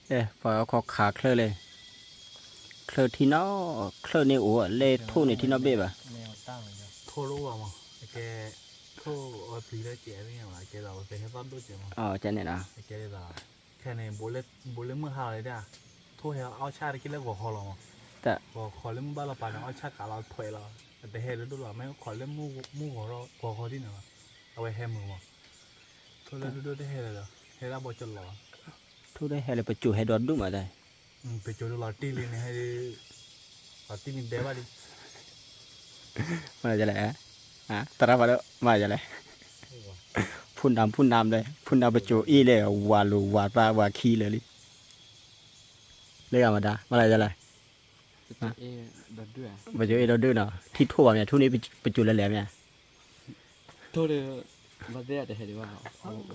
အဲ ပှၤခီခးချၢလဲၣ်, ချၢထံနီၣ်, ချၢန့ၣ်အိၣ်လဲၣ် ထိၣ်န့ၣ်ထံနီၣ်ဘ့ၣ်ဘၣ်. ထိၣ်တအိၣ်ဘၣ်မး, ကဲ, ထိၣ်အီပျံၤလၢကဲးသ့ၣ်ညါဘၣ်, ကဲဒီးပဟဲသီၣ်ဒိၣ်ကဲးမး, ကဲန့ၣ်ဒီး, ခဲန့ၣ်, ဘိးလၢမုၢ်ဟါလီၤဒၣ်, ထိၣ်ဟဲအီၣ်ဆၣ်တက့ၢ်လၢဂီၤခီလီၤမး, ဂီၤခီလၢမုၢ်ဘၣ်လီၤပာ်န့ၣ် အီၣ်ဆၣ်ကးလီၤထွဲလီၤ, အတဟဲလၢဒိၣ်လီၤ, မ့ၢ်အိၣ်ခိးလၢမုၢ်ဂီၤ, ဂီၤခီဒ်န့ၣ်လီၤ, အဝဲဟဲမုာ်မး, ထိၣ်လၢဒိၣ်ဒိၣ်တဟဲလၢၤဒီး ဟဲဒၣ်ဘီကလီၤလီၤ. ထိၣ်တဟဲလၢပစိၤဟဲဒီးဒူၣ်မးတၢ်, ပစိၤလီၤတံၢ်လံန့ၣ်, လီၤတံၢ်န့ၣ်ဒဲးဘၣ်လံ, မ့ၢ်လဲၣ်, သရၣ်ဖးဒိၣ် မ့ၢ်လဲၣ်, ဖူနၢမ် ဖူနၢမ်ဒီး ဖူနၢမ်ပစိၤအ့ၣ်လဲၣ် ဝၤလိၤဝၤသၣ်ဝၤခံလၢာ်လံ, လၢဂၤမတၤ မ့ၢ်လဲၣ်လဲၣ်, ပစိၤအ့ၣ်ဒီးဒူၣ်နီၤ, ထံထိၣ်ဘၣ်မ့ၢ် ထိၣ်န့ၣ်ပစိၤလဲၤလဲၤမ့ၢ်, ထိၣ်ဒီး, ဘၣ်သ့ၣ်တဟဲဒံးဘၣ်,